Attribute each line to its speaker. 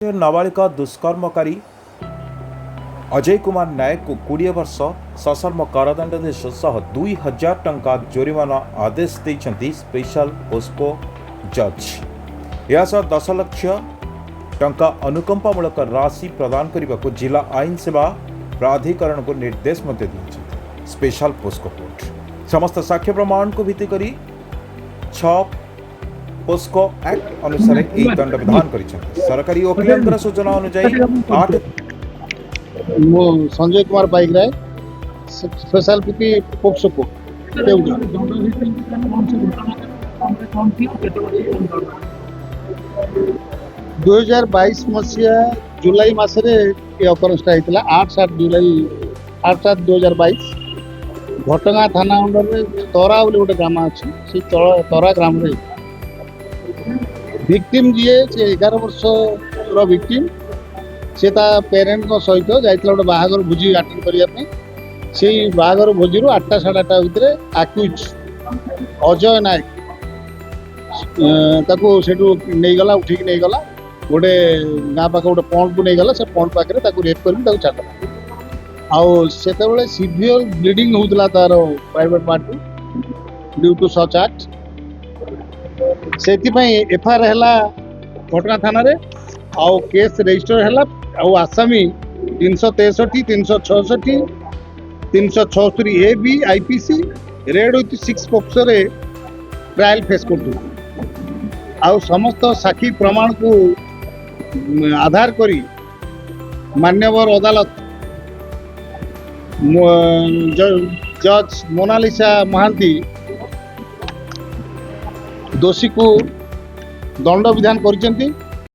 Speaker 1: ନାବାଳିକା ଦୁଷ୍କର୍ମକାରୀ ଅଜୟ କୁମାର ନାୟକକୁ 20 ବର୍ଷ ସଶ୍ରମ କାରାଦଣ୍ଡାଦେଶ ସହ 2000 ଟଙ୍କା ଜୋରିମାନା ଆଦେଶ ଦେଇଛନ୍ତି ସ୍ପେଶାଲ ପୋସ୍କୋ ଜଜ୍। ଏହାସହ 10 ଲକ୍ଷ ଟଙ୍କା ଅନୁକମ୍ପାମୂଳକ ରାଶି ପ୍ରଦାନ କରିବାକୁ ଜିଲ୍ଲା ଆଇନ ସେବା ପ୍ରାଧିକରଣକୁ ନିର୍ଦ୍ଦେଶ ମଧ୍ୟ ଦେଇଛନ୍ତି ସ୍ପେଶାଲ ପୋସ୍କୋ କୋର୍ଟ। ସମସ୍ତ ସାକ୍ଷ୍ୟ ପ୍ରମାଣକୁ ଭିତ୍ତି କରି 6 ପୋସ୍କୋ ଆକ୍ଟ ଅନୁସାରେ ଏହି ଦଣ୍ଡ ବିଧାନ କରିଛନ୍ତି। ସରକାରୀ ଓକିଲଙ୍କର ସୂଚନା ଅନୁଯାୟୀ 8
Speaker 2: ମୁଁ Sanjay Kumar Paikaray, special P P POCSO court, Keonjhar.
Speaker 3: ଦଣ୍ଡ ଦେଇଛନ୍ତି, କଣ ସେ ଘଟଣା କଣ ଥିଲା, କେତେ ବର୍ଷ କଣ ଦଣ୍ଡ?
Speaker 2: 2022 ମସିହା ଜୁଲାଇ ମାସରେ ଏ ଅକରେନ୍ସଟା ହେଇଥିଲା। 8/7 ଜୁଲାଇ, 8/7/2022, ଘଟଗାଁ ଥାନା ଅଣ୍ଡରରେ ତରା ବୋଲି ଗୋଟେ ଗ୍ରାମ ଅଛି, ସେଇ ତରା ଗ୍ରାମରେ ହେଇଥିଲା। ଭିକ୍ଟିମ୍ ଯିଏ, ସେ 11 ବର୍ଷର ଭିକ୍ଟିମ୍। ସେ ତା ପ୍ୟାରେଣ୍ଟଙ୍କ ସହିତ ଯାଇଥିଲା ଗୋଟେ ବାହାଘର ଭୋଜି ଆଟେଣ୍ଡ କରିବା ପାଇଁ। ସେଇ ବାହାଘର ଭୋଜିରୁ 8ଟା 8:30 ଭିତରେ ଆକ୍ୟୁଜ୍ ଅଜୟ ନାୟକ ତାକୁ ସେଠୁ ନେଇଗଲା, ଉଠିକି ନେଇଗଲା, ଗୋଟେ ଗାଁ ପାଖ ଗୋଟେ ପଣ୍ଡକୁ ନେଇଗଲା। ସେ ପଣ୍ଡ ପାଖରେ ତାକୁ ରେପ୍ କରିକି ତାକୁ ଛାଡ଼ିଦେଲା। ଆଉ ସେତେବେଳେ ସିଭିୟର ବ୍ଲିଡ଼ିଂ ହେଉଥିଲା ତାର ପ୍ରାଇଭେଟ୍ ପାର୍ଟରୁ ଡ୍ୟୁ ଟୁ ସଚ୍ ଆକ୍ଟ। ସେଥିପାଇଁ ଏଫଆଇଆର ହେଲା ଘଟଗାଁ ଥାନାରେ ଆଉ କେସ୍ ରେଜିଷ୍ଟର ହେଲା। ଆଉ ଆସାମୀ 363, 366, 376 A B IPC read with 6 ପୋକ୍ସୋରେ ଟ୍ରାଏଲ୍ ଫେସ୍ କରୁଥିଲା। ଆଉ ସମସ୍ତ ସାକ୍ଷୀ ପ୍ରମାଣକୁ ଆଧାର କରି ମାନ୍ୟବର ଅଦାଲତ ଜଜ୍ ମୋନାଲିସା ମହାନ୍ତି ଦୋଷୀକୁ ଦଣ୍ଡ ବିଧାନ କରିଛନ୍ତି।